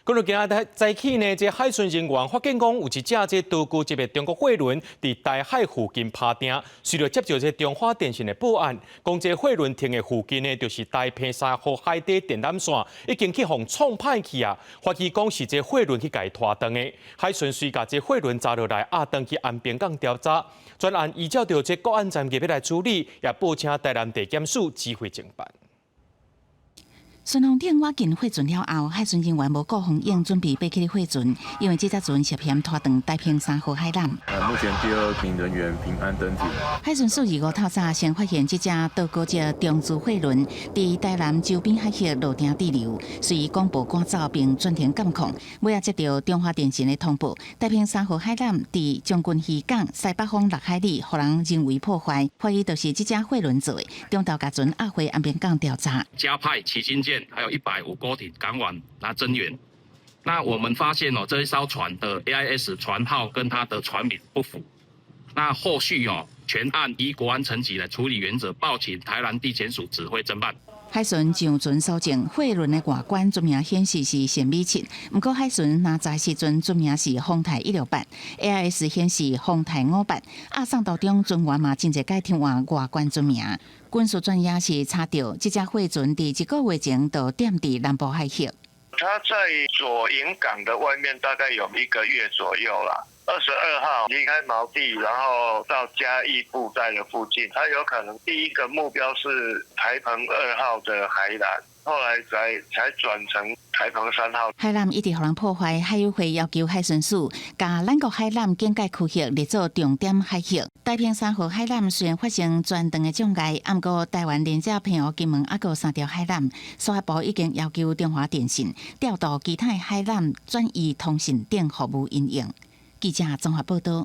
講到今仔早起呢，這海巡人員發現講有一隻這多國籍的中國貨輪佇台海附近拍碇，隨著接著這中華電信的報案，講這貨輪停的附近呢，就是台澎三號海底電纜線，已經去予創歹去啊！懷疑講是這貨輪去共拖斷的。海巡隨共這貨輪查落來，押轉去安平港調查。專案依照著這國安站入來處理，也報請台南地檢署指揮偵辦。順風艇倚近貨船了後，海巡人員無顧風湧，準備爬起貨船，因為這隻船涉嫌拖斷台澎三號海纜。目前第二名人員平安登艇。海巡署25透早先發現這隻多國籍中資貨輪佇台南周邊海域落碇滯留，隨廣播趕走並轉停監控。尾仔接著中華電信的通報，台澎三號海纜佇將軍漁港西北方6海里，予人人為破壞，懷疑就是這隻貨輪做的。中晝共船押回安平港調查。加派旗津艦，還有105孤艇趕往來增援。那我們發現哦，這一艘船的 AIS 船號跟它的船名不符。那後續哦，全案依國安層級來處理原則，報請台南地檢署指揮偵辦。海巡上船搜證，貨輪的外觀註明顯示是善美七，毋過海巡若查時陣註明是豐泰168，AIS 顯示豐泰58，押送途中船員嘛真濟改替換外觀註明。軍事專家是查著這隻貨船佇一個月前就踮佇南部海域。他在左營港的外面大概有一個月左右啦。22號離開錨地，然後到嘉義布袋的附近，他有可能第一個目標是台澎2號的海纜，後來才轉成台澎3號。海纜一直予人破壞，海友會要求海巡署共咱國海纜警戒區域列做重點海域。台澎三號海纜雖然發生全斷的障礙，毋過台灣連接澎湖金門猶閣有三條海纜，司法部已經要求中華電信調度其他海纜轉移通訊等服務應用。記者綜合報導。